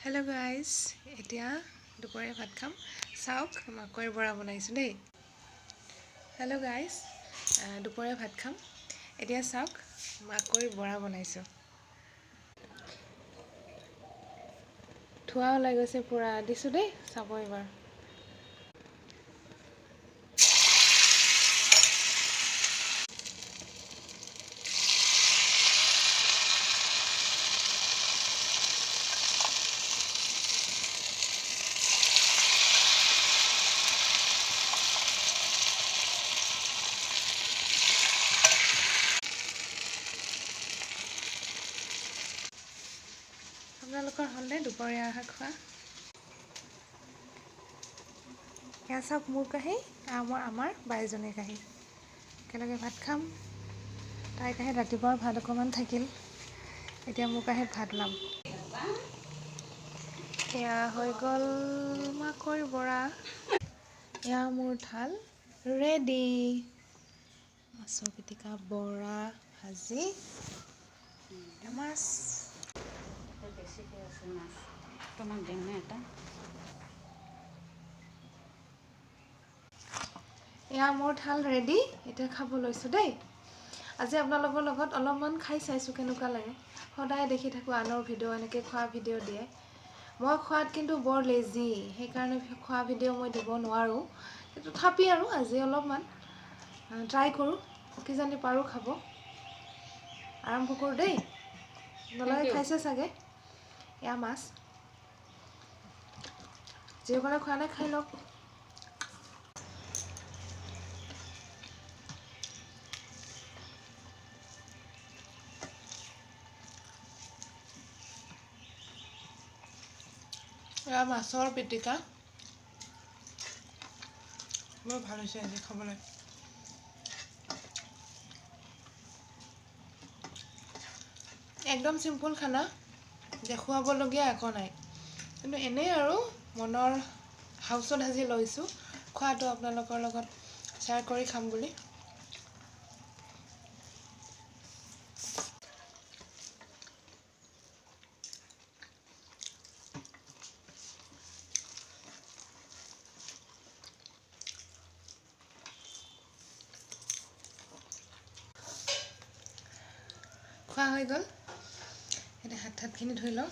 Hello' guys, এতিয়া দুপৰীয়া ভাত খাম। চাওক, মাকৈ বৰা বনাইছোঁ দেই। হেল্ল' গাইজ, দুপৰীয়া ভাত খাম। এতিয়া চাওক, মাকৈ বৰা বনাইছোঁ। ধোঁৱা ওলাই গৈছে পূৰা। দিছোঁ দেই, চাব এইবাৰ। আপোনালোকৰ হ'লনে দুপৰীয়া আহাৰ খোৱা? এয়া চাওক, মোৰ কাঁহী আৰু আমাৰ বাইজনীৰ কাঁহী। একেলগে ভাত খাম। তাইৰ কাঁহীত ৰাতিপুৱাৰ ভাত অকণমান থাকিল। এতিয়া মোৰ কাঁহীত ভাত ল'ম। এয়া হৈ গ'ল মাকৈ বৰা। এয়া মোৰ থাল ৰেডি। মাছৰ পিটিকা, বৰা, ভাজি, মাছ। বেছিকৈ আছে মাছ, তোমাক দিম নে এটা? এয়া মোৰ থাল ৰেডি, এতিয়া খাব লৈছোঁ দেই। আজি আপোনালোকৰ লগত অলপমান খাই চাইছোঁ কেনেকুৱা লাগে। সদায় দেখি থাকোঁ আনৰ ভিডিঅ', এনেকৈ খোৱা ভিডিঅ' দিয়ে। মই খোৱাত কিন্তু বৰ লেজি, সেইকাৰণে খোৱা ভিডিঅ' মই দিব নোৱাৰোঁ। কিন্তু তথাপি আৰু আজি অলপমান ট্ৰাই কৰোঁ, কিজানি পাৰোঁ খাব। আৰম্ভ কৰোঁ দেই। আপোনালোকে খাইছে চাগে। এয়া মাছ, যিসকলে খোৱা নাই খাই লওক। এয়া মাছৰ পিটিকা, বৰ ভাল হৈছে আজি খাবলৈ। একদম চিম্পুল খানা, দেখুৱাবলগীয়া একো নাই, কিন্তু এনেই আৰু মনৰ হাউচত আজি লৈছোঁ খোৱাটো আপোনালোকৰ লগত শ্বেয়াৰ কৰি খাম বুলি। খোৱা হৈ গ'ল, এতিয়া হাত হাতখিনি ধুই লওঁ।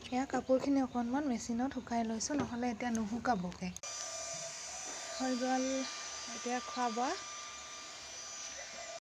এয়া কাপোৰখিনি অকণমান মেচিনত শুকাই লৈছোঁ, নহ'লে এতিয়া নুশুকাবগৈ। হৈ গ'ল এতিয়া খোৱা বোৱা।